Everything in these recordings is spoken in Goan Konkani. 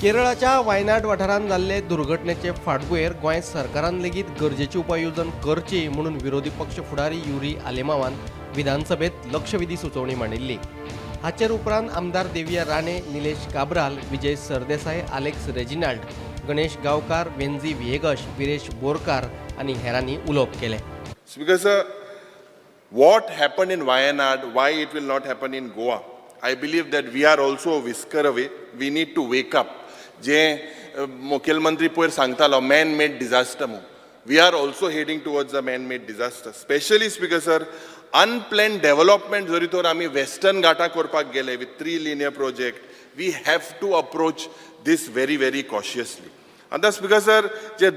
केरळाच्या वायनाड वाठारांत जाल्ले दुर्घटनेचे फाटभुंयेर गोंय सरकारान लेगीत गरजेची उपाय येवजण करची म्हणून विरोधी पक्ष फुडारी युरी आलेमावान विधानसभेत लक्षवेधी सुचोवणी मांडिल्ली. हाचेर उपरांत आमदार देविया राणे, निलेश काब्राल, विजय सरदेसाय, आलेक्स रेजिनाल्ड, गणेश गांवकार, वेन्झी व्हिएगश, विरेश बोरकार आनी हेरांनी उलोवप केलें. Speaker sir, what happened in Wayanad, why it will not happen in Goa? I believe that we are also a whisker away. We need to wake up. जे मुखेलमंत्री पयर सांगतालो मॅन मेड डिझास्टर म्हणून, we are also heading towards a man made disaster. Specially, Speaker sir, unplanned development जरी तर आमी वेस्टर्न घाटा करपाक गेले with three linear project, we have to approach this very very cautiously. आतां स्पीकर सर, जे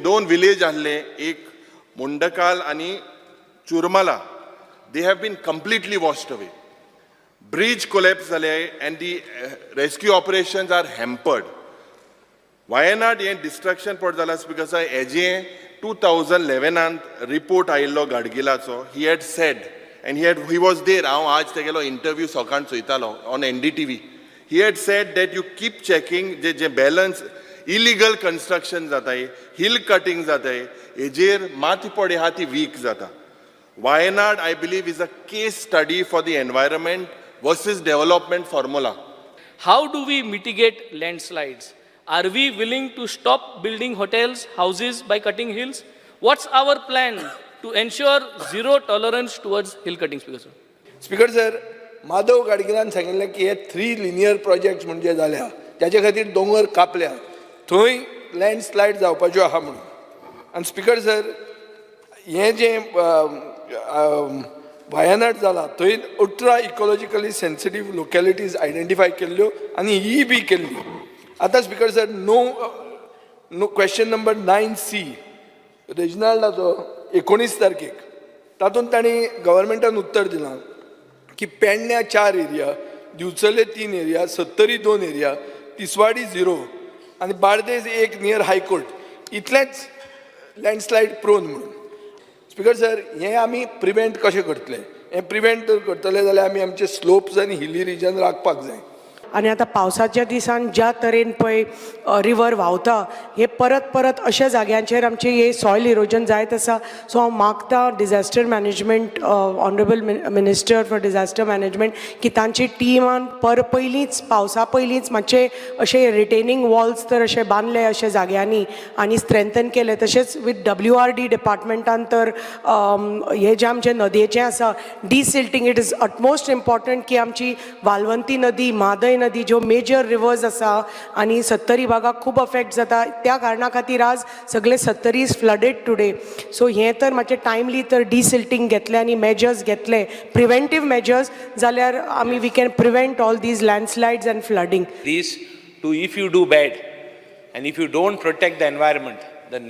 दोन विलेज आहले, एक मुंडकाल आनी चुरमाला, they have been completely washed away. Bridge collapse जाले and the rescue operations are hampered. Wayanad हें डिस्ट्रक्शन पड जाला, स्पीकर सर, हेजें 2011नान रिपोर्ट आयिल्लो गाडगिलाचो. He had said and he was there. हांव आज तेगेलो इंटरव्यू सकाळ चोयतालो on NDTV. He had said that you keep checking J J balance illegal construction जाताय, हिल कटींग जाताय, हेजेर माती पडे आहा ती वीक जाता. Wayanad, I believe, is a case study for the environment versus development formula. How do we mitigate landslides? Are we willing to stop building hotels, houses by cutting hills? What's our plan to ensure zero tolerance towards hill cutting, Speaker sir? Speaker sir, Madhav गाडगिलान सांगिल्लें की हे थ्री लिनियर प्रोजेक्ट म्हणजे जाल्या ताजे खातीर दोंगर कापल्या, थंय लँडस्लायड जावपाच्यो आहा म्हणून. आनी स्पीकर सर, हें जें वायनाड जाला, थंय 18 इकोलॉजिकली सेन्सिटीव लोकॅलिटीज आयडेंटिफाय केल्ल्यो आनी ही बी केल्ली. आतां Speaker sir, no question number 9C रेजिनाल्डाचो 19 तारखेक, तातूंत तांणी गव्हर्मेंटान उत्तर दिलां की पेडण्या चार एरिया, दिवचले तीन एरिया, सत्तरी दोन एरिया, तिसवाडी झिरो आनी बार्देज एक नियर हायकोर्ट, इतलेंच लँडस्लायड प्रोन म्हणून. स्पीकर सर, हें आमी प्रिवेंट कशें करतले? हें प्रिवेंट जर करतले जाल्यार आमी आमचे स्लोप्स आनी हिली रिजन राखपाक जाय. आनी आतां पावसाच्या दिसान ज्या तरेन पळय रिवर व्हांवता, हे परत परत अशा जाग्यांचेर आमचे हे सॉयल इरोजन जायत आसा. सो हांव मागता disaster management, honourable Minister for Disaster Management, की तांची टिमान पर पयलींच, पावसा पयलींच मातशे अशे रिटेनिंग वॉल्स तर अशे बांदले अशे जाग्यांनी आनी स्ट्रेंथन केले. तशेंच विथ डब्ल्यू आर डी डिपार्टमेंटान तर हे जे आमचे नदयेचें आसा desilting, it is utmost important की आमची वालवंती नदी, म्हादय नदी, ज्यो मेजर रिवर्स आसा आनी सत्तरी भागाक खूब अफेक्ट जाता, त्या कारणा खातीर आज सगळे Sattari is flooded today. So हें तर मातशें टायमली तर डिसिल्टींग घेतलें आनी मेजर्स घेतले, प्रिवेंटीव मेजर्स, जाल्यार आमी we can prevent all these landslides and flooding. These to if you do bad and if you don't protect the environment, the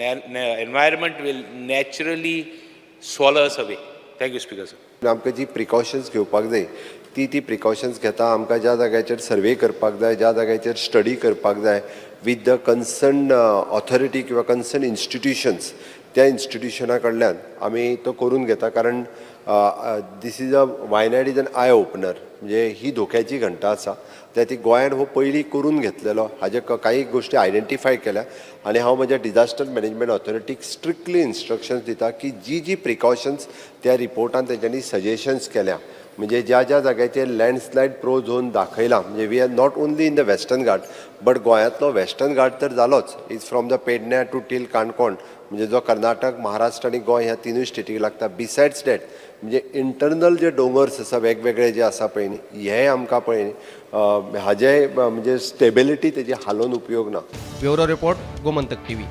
environment will naturally swallow us away. Thank you, Speaker sir. आमकां जी प्रिकॉशन्स घेवपाक जाय, ती ती प्रिकॉशन्स घेता. आमकां ज्या जाग्याचेर सर्वे करपाक जाय, ज्या जाग्याचेर स्टडी करपाक जाय विथ the concern authority किंवा कन्सर्न इन्स्टिट्युशन्स, त्या इन्स्टिट्युशना कडल्यान आमी तो करून घेता, कारण this is a Wayanad is an eye opener. म्हणजे ही धोक्याची घंटा आसा. त्या ती गोंयान हो पयलीं करून घेतलेलो, हाजे काही गोश्टी आयडेंटिफाय केल्या आनी हांव म्हज्या डिझास्टर मॅनेजमेंट ऑथॉरिटीक स्ट्रिक्टली इन्स्ट्रक्शन्स दिता की जी जी प्रिकॉशन्स त्या रिपोर्टान तेंच्यांनी सजेशन्स केल्या, म्हणजे ज्या ज्या जाग्याचेर लँडस्लायड प्रोन झोन दाखयला, म्हणजे we are not only in the Western Ghat but गोंयांतलो वेस्टर्न घाट तर जालोच, is from the Pedne to till Canacona, म्हणजे जो कर्नाटक, महाराष्ट्र आनी गोंय ह्या तिनूय स्टेटीक लागता. बिसायड्स that, म्हणजे इंटरनल जे दोंगर्स आसा वेगवेगळे जे आसा पळय न्ही, हे आमकां पळय न्ही, हाजे म्हणजे स्टेबिलिटी तेजी हालोवन उपयोग ना. Bureau report, Gomantak TV.